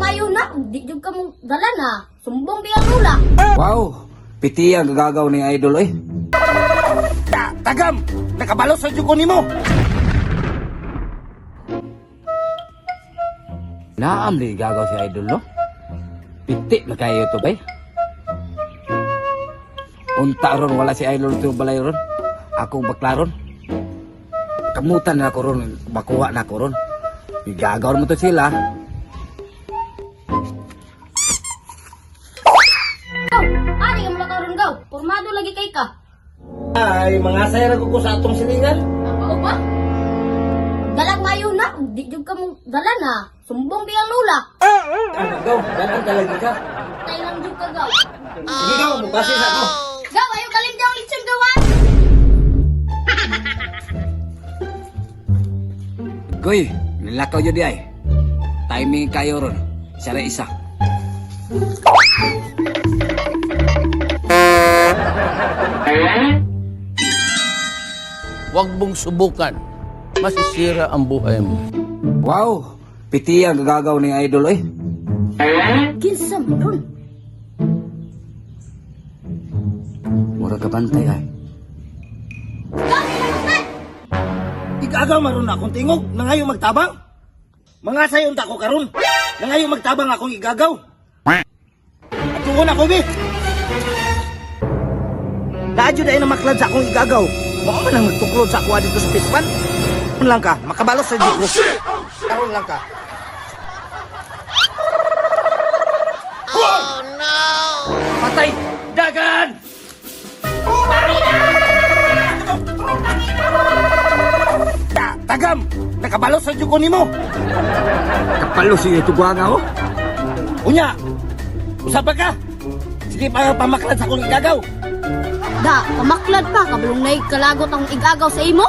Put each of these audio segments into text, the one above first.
Maayo na, di jud ka mong dala na. Sumbong biyang lula. Wow, piti ang gagagaw ni idol eh. Tagam! Nakabalos sa jud ko nimo. Naam li gagaw si idol no. Piti na kayo to bay. Unta ron wala si idol to balay ron. Akong baklaron. Kamutan na ako ron, makuha na ako ron. Igagaw mo to sila. Gaw, ari ka mula karon gaw. Pormado lagi kay ka. Ay, mga sayra ko sa atong silingan. Ang pa? Dalag maayo na, di jud ka mong dala na. Sumbong biyang lula. Ano, gaw? Dapat talaga ka. Tay lang jud ka gaw. Sige, gaw, mukasi sa ako. Gaw, ayo kalim daw lechon gawan. Goy, nilakaw yun di ay. Timing kayo ron. Siya rin isa. Huwag mong subukan. Masisira ang buhay mo. Wow, piti ang gagagaw ni idol eh. Kinsa man ron? Mura ka bantay ay. Gaw, sila Igagaw maron na akong tingog, nangayo magtabang. Mga sayon ta ko karon. Nangayo magtabang akong igagaw. Atuon ako bi. Naadyo dahil na maklad sa akong igagaw. Mao man ang nagtuklod sa akuha dito sa pispan. Karon lang ka, makabalos sa jud ko. Karon lang ka. Oh no! Patay! Dagan! Tagam! Nakabalos sa jud ko nimo. Kapalo siya ito guwanga oh. Unya! Usap pa ka! Sige pa pamaklad sa akong igagaw. Da, pamaklad pa kabalong nay kalagot ang igagaw sa imo.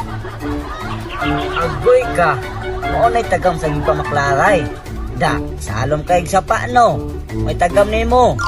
Agoy ka. Mao na'y tagam sa gipamaklaray. Da, salom kay sa paano. May tagam nimo.